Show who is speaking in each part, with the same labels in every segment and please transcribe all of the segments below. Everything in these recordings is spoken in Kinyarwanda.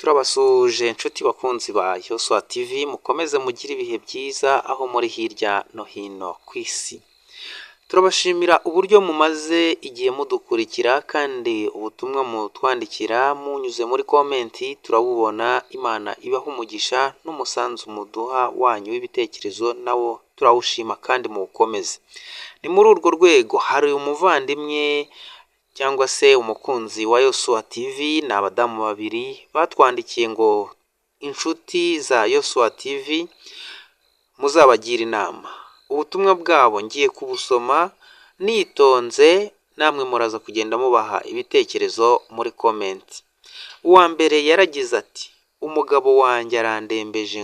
Speaker 1: Turabasuhuje inshuti bakunzi ba Yosuwa TV, mukomeze mugire ibihe byiza aho muri hirya no hino ku isi. Turabashimira uburyo mumaze igihe mudukurikira kandi ubutumwa mutwandikira munyuze muri comment turabubona. Imana ibaha umugisha n'umusanzu muduha wanyu w'ibitekerezo nawo turawushima kandi muwukomeze. Ni muri urwo rwego hari umuvandimwe cyangwa se umukunzi wa Yosuwa TV, ni abadamu babiri batwandikiye ngo inshuti za Yosuwa TV muzabagire inama. Ubutumwa bwabo ngiye kubusoma nitonze, namwe muraza kugenda mubaha ibitekerezo muri comment. Uwa mbere yaragize ati: "Umugabo wanjye arandembeje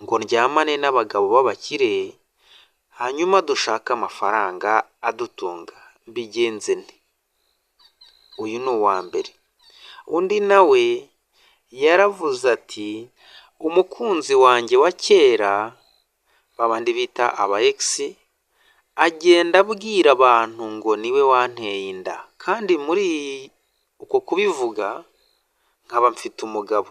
Speaker 1: ngo ndyamane n'abagabo b'abakire, hanyuma dushake amafaranga adutunga, mbigenze nte?" Uyu ni uwa mbere. Undi nawe yaravuze ati: "Umukunzi wanjye wa kera, babandi bita aba ex, agenda abwira abantu ngo niwe wanteye inda, kandi muri uko kubivuga nkaba mfite umugabo."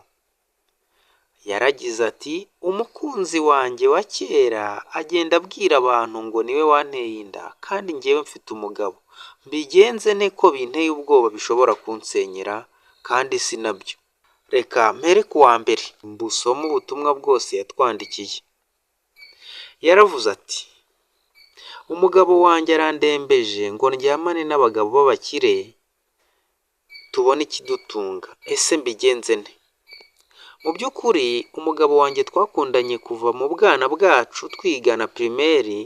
Speaker 1: Yaragize ati: "Umukunzi wanjye wa kera agenda abwira abantu ngo niwe wanteye inda, kandi njyewe mfite umugabo, mbigenze nte ko binteye ubwoba bishobora kunsenyera kandi si nabyo?" Reka mpere ku wa mbere mbusome ubutumwa bwose yatwandikiye. Yaravuze ati: "Umugabo wanjye arandembeje ngo ndyamane n'abagabo b'abakire tubone ikidutunga, ese mbigenze nte?" Mu by'ukuri umugabo wanjye twakundanye kuva mu bwana bwacu, twigana primaire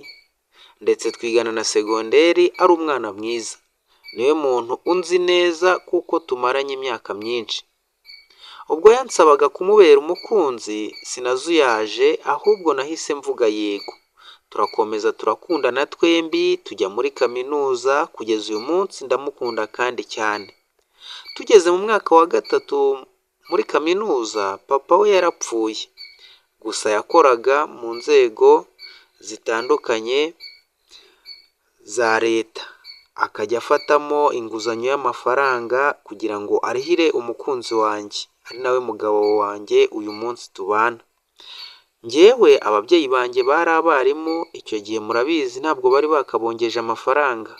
Speaker 1: ndetse twigana na secondaire, ari umwana mwiza. Niwe muntu unzi neza kuko tumaranye imyaka myinshi. Ubwo yansabaga kumubera umukunzi sinazuyaje, ahubwo nahise mvuga yego. Turakomeza turakundana twembi, tujya muri kaminuza, kugeza uyu munsi ndamukunda kandi cyane. Tugeze mu mwaka wa gatatu muri kaminuza papa we yarapfuye, gusa yakoraga mu nzego zitandukanye za leta, akajya afatamo inguzanyo y'amafaranga kugira ngo arihire umukunzi wanjye, ari nawe mugabo wanjye uyu munsi tubana. Njyewe ababyeyi banjye bari abarimu, icyo gihe murabizi ntabwo bari bakabongeje amafaranga.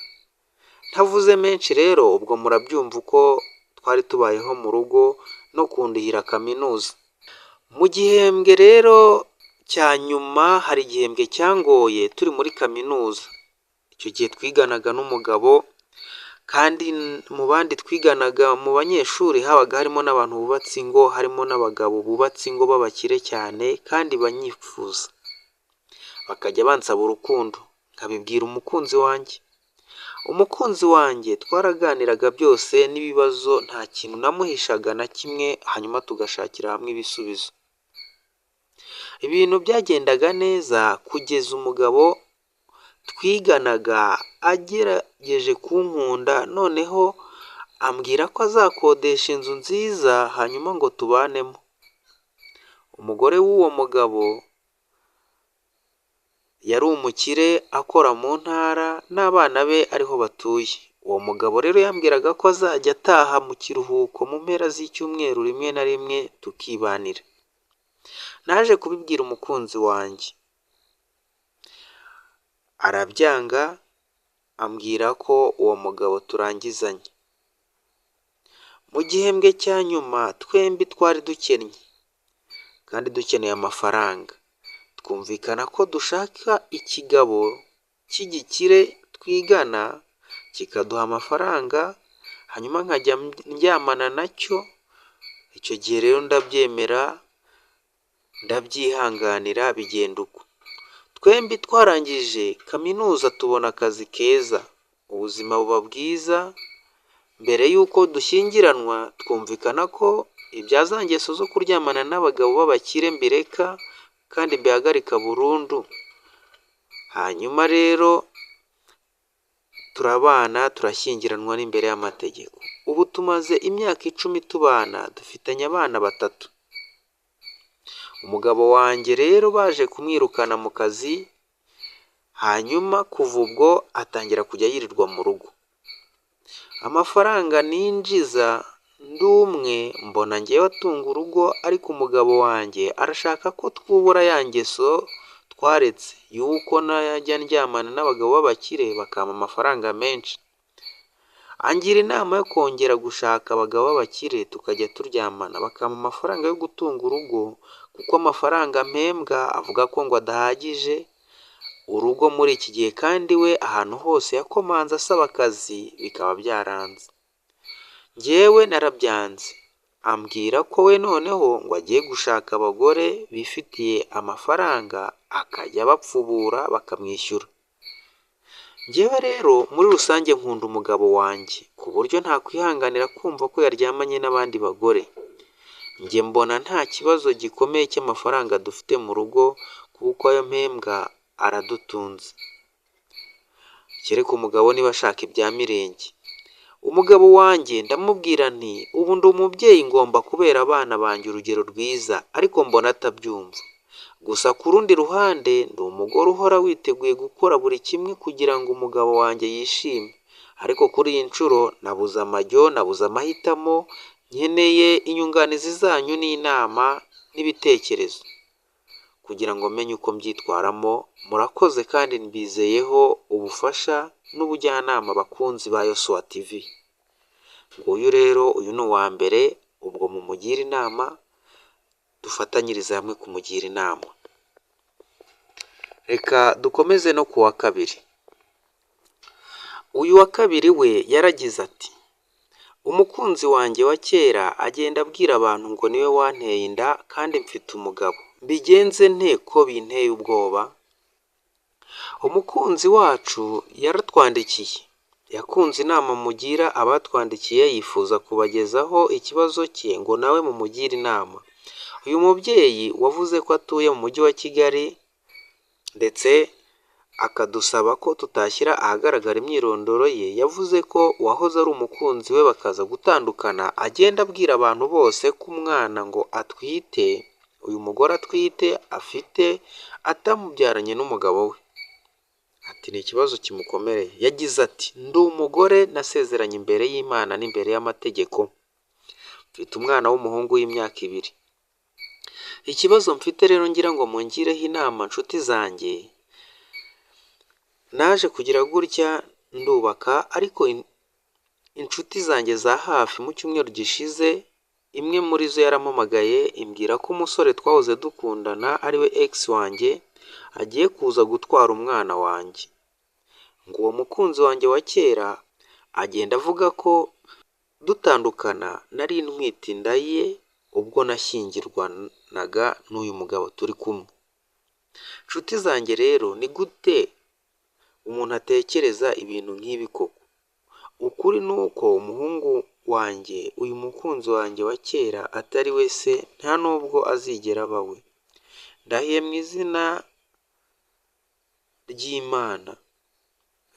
Speaker 1: Ntavuze menshi rero ubwo murabyumva uko twari tubayeho mu rugo no kundihira kaminuza. Mu gihembwe rero cya nyuma hari igihembwe cyangoye turi muri kaminuza. Icyo gihe twiganaga n'umugabo kandi mu bandi twiganaga mu banyeshuri habaga harimo n'abantu bubatse ingo, harimo n'abagabo bubatse ingo b'abakire cyane kandi banyifuza. Bakajya bansaba urukundo, nkabibwira umukunzi wanjye. Umukunzi wanjye twaraganiraga byose n'ibibazo, nta kintu namuhishaga na kimwe, hanyuma tugashakira hamwe ibisubizo. Ibintu byagendaga neza kugeza umugabo twiganaga agerageje kunkunda, noneho ambwira ko azakodesha inzu nziza hanyuma ngo tubanemo. Umugore w'uwo mugabo yari umukire, akora mu ntara n'abana be ariho batuye. Uwo mugabo rero yambwiraga ko azajya ataha mu kiruhuko mu mpera z'icyumweru rimwe na rimwe tukibanira. Naje kubibwira umukunzi wanjye arabyanga, ambwira ko uwo mugabo turangizanya. Mu gihembwe cya nyuma twembi twari dukennye kandi dukeneye amafaranga, twumvikana ko dushaka ikigabo cy'igikire twigana kikaduha amafaranga, hanyuma nkajya ndyamana nacyo. Icyo gihe rero ndabyemera, ndabyihanganira, bigenda uko. Twembi twarangije kaminuza tubona akazi keza, ubuzima buba bwiza. Mbere y'uko dushyingiranwa twumvikana ko ibya za ngeso zo kuryamana n'abagabo b'abakire mbireka kandi mbihagarika burundu. Hanyuma rero turabana, turashyingiranwa n'imbere y'amategeko. Ubu tumaze imyaka 10 tubana, dufitanye abana batatu. Umugabo wanjye rero baje kumwirukana mu kazi, hanyuma kuva ubwo atangira kujya yirirwa mu rugo. Amafaranga ninjiza Ndi umwe mbona njyewe atunga urugo, ariko umugabo wanjye arashaka ko twubura ya ngeso twaretse y'uko najya ndyamana n'abagabo b'abakire bakampa amafaranga menshi. Angira inama yo kongera gushaka abagabo b'abakire tukajya turyamana bakampa amafaranga yo gutunga urugo, kuko amafaranga mpembwa avuga ko ngo adahagije urugo muri iki gihe, kandi we ahantu hose yakomanze asaba akazi bikaba byaranze. Njyewe narabyanze, ambwira ko we noneho ngo agiye gushaka abagore bifitiye amafaranga akajya abapfubura bakamwishyura. Njyewe rero muri rusange nkunda umugabo wanjye ku buryo ntakwihanganira kumva ko yaryamanye n'abandi bagore. Njye mbona nta kibazo gikomeye cy'amafaranga dufite mu rugo kuko ayo mpembwa aradutunze. Kereka umugabo niba ashaka ibya mirenge. Umugabo wanjye ndamubwira nti ubu ndi umubyeyi ngomba kubera abana banjye urugero rwiza, ariko mbona atabyumva. Gusa ku rundi ruhande ndi umugore uhora witeguye gukora buri kimwe kugira ngo umugabo wanjye yishime, ariko kuri iyi nshuro nabuze amajyo, nabuze amahitamo, nkeneye inyunganizi zanyu n'inama n'ibitekerezo kugira ngo menye uko mbyitwaramo. Murakoze kandi mbizeyeho ubufasha n'ubujyanama bakunzi ba Yosuwa TV. Nguyu rero uyu ni uwa mbere, ubwo mumugire inama, dufatanyirize hamwe kumugira inama. Reka dukomeze no ku wa kabiri. Uyu wa kabiri we yaragize ati umukunzi wanjye wa kera agenda abwira abantu ngo niwe wanteye inda kandi mfite umugabo, mbigenze nte ko binteye ubwoba? Umukunzi wacu yaratwandikiye, yakunze inama mugira abatwandikiye, yifuza kubagezaho ikibazo cye ngo nawe mumugire inama. Uyu mubyeyi wavuze ko atuye mu mujyi wa Kigali ndetse akadusaba ko tutashyira ahagaragara imyirondoro ye, yavuze ko uwahoze ari umukunzi we bakaza gutandukana, agenda abwira abantu bose ko umwana ngo atwite, uyu mugore atwite afite atamubyaranye n'umugabo we. Ati ni ikibazo kimukomereye. Yagize ati ndi umugore nasezeranye imbere y'Imana n'imbere y'amategeko, mfite umwana w'umuhungu w'imyaka 2. Ikibazo mfite rero ngira ngo mungireho inama nshuti zanjye, naje kugira gutya ndubaka, ariko inshuti zanjye za hafi mu cyumweru gishize imwe muri zo yarampamagaye imbwira ko umusore twahoze dukundana ariwe ex wanjye agiye kuza gutwara umwana wanjye. Ngo uwo mukunzi wanjye wa kera agenda avuga ko dutandukana nari ntwite inda ye ubwo nashyingirwanaga n'uyu mugabo turi kumwe. Nshuti zanjye rero ni gute umuntu atekereza ibintu nk'ibi koko? Ukuri ni uko umuhungu wanjye, uyu mukunzi wanjye wa kera atari we se, nta nubwo azigera aba we. Ndahiye mu izina ry'Imana,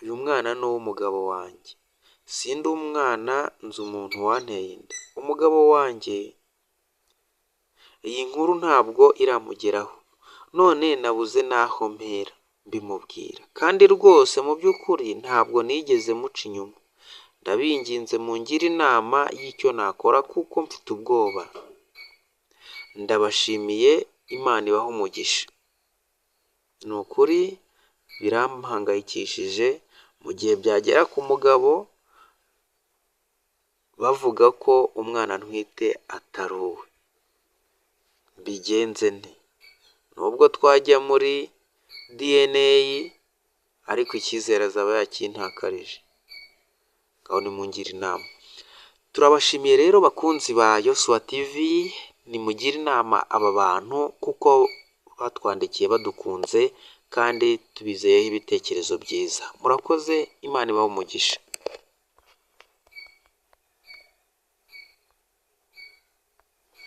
Speaker 1: uyu mwana ni uw'umugabo wanjye. Sindi umwana, nzi umuntu wanteye inda. Umugabo wanjye iyi nkuru ntabwo iramugeraho, none nabuze n'aho mpera mbimubwira, kandi rwose mu by'ukuri ntabwo nigeze muca inyuma. Ndabinginze mungire inama y'icyo nakora kuko mfite ubwoba. Ndabashimiye, Imana ibahe umugisha. Ni ukuri birampangayikishije mu gihe byagera ku mugabo bavuga ko umwana ntwite atari uwe. Mbigenze nte? Nubwo twajya muri DNA ariko icyizere azaba yakintakarije. Ngaho nimungire inama. Turabashimiye rero bakunzi ba Yosuwa TV, nimugire inama aba bantu kuko batwandikiye badukunze kandi tubizeyeho ibitekerezo byiza. Murakoze, Imana ibahe umugisha.